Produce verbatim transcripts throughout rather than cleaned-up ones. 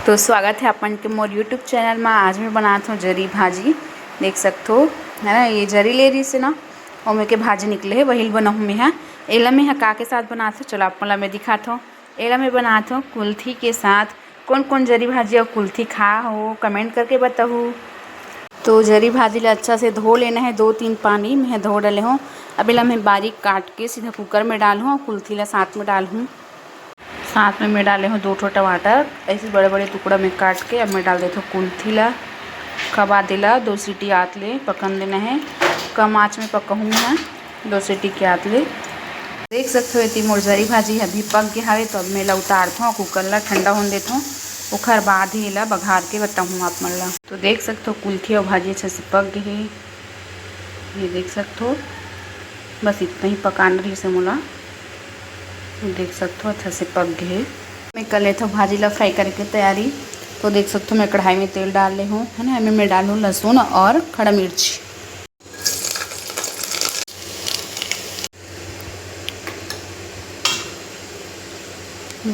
तो स्वागत है अपन के मोर YouTube चैनल मा। आज मैं बनात हूँ जरी भाजी, देख सकथो, है ना, ये जरी ले रही से ना, ओमे के भाजी निकले है, वही बनाहूँ मैं। हाँ, एला मैं ह का के साथ बनात हूँ, चलो आप मोला मैं दिखात हूँ। एला मैं बनात हूँ कुल्थी के साथ। कौन कौन जरी भाजी और कुल्थी खा हो, कमेंट करके बताहू। तो जरी भाजी ला अच्छा से धो लेना है, दो तीन पानी मैं धो डाले हूँ। अब एला मैं बारीक काट के सीधा कुकर में डालहूँ और कुल्थी ला साथ में डालहूँ। साथ में मैं डाले हूँ दो ठो टमाटर, ऐसे बड़े बड़े टुकड़ा में काट के अब मैं डाल देत हूँ कुल्थी ला। कबा देला दो सीटी आत ले पकन देना है, कम आँच में पकाहूँ मैं दो सीटी के आत ले। देख सकथो एती मोर जरी भाजी अभी पक गे हवे, तो अब मैं एला उतारत हूँ, कुकर ला ठंडा होन देत हूँ, ओखर बाद ही एला बघार के बताहूँ आप मन ला। तो देख सकथो कुल्थी अउ भाजी अच्छा से पक गे हे। ये देख सकथो, बस इतना ही पकाना रहिस हे मोला। देख सकथो, अच्छा से पक गे हे। मैं कर लेथव भाजी ला फ्राई करे के तैयारी। तो देख सकथो, मैं कढ़ाई में तेल डाल ले हूँ, है ना। एमे मैं डालहूँ लहसुन और खड़ा मिर्च।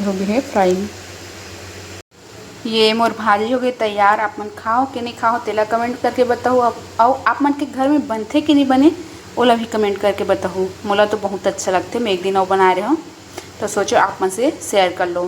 हो गे हे फ्राई। ये मोर भाजी हो गे तैयार। आप मन खाओ के नहीं खाओ, तेला कमेंट करके बताओ। अब अउ आप मन के घर में बनथे कि नहीं बने, ओला भी कमेंट करके बताओ। मोला तो बहुत अच्छा लगथे, मैं एक दिन अउ बनाए रहूँ, तो सोचो आप मन से शेयर कर लो।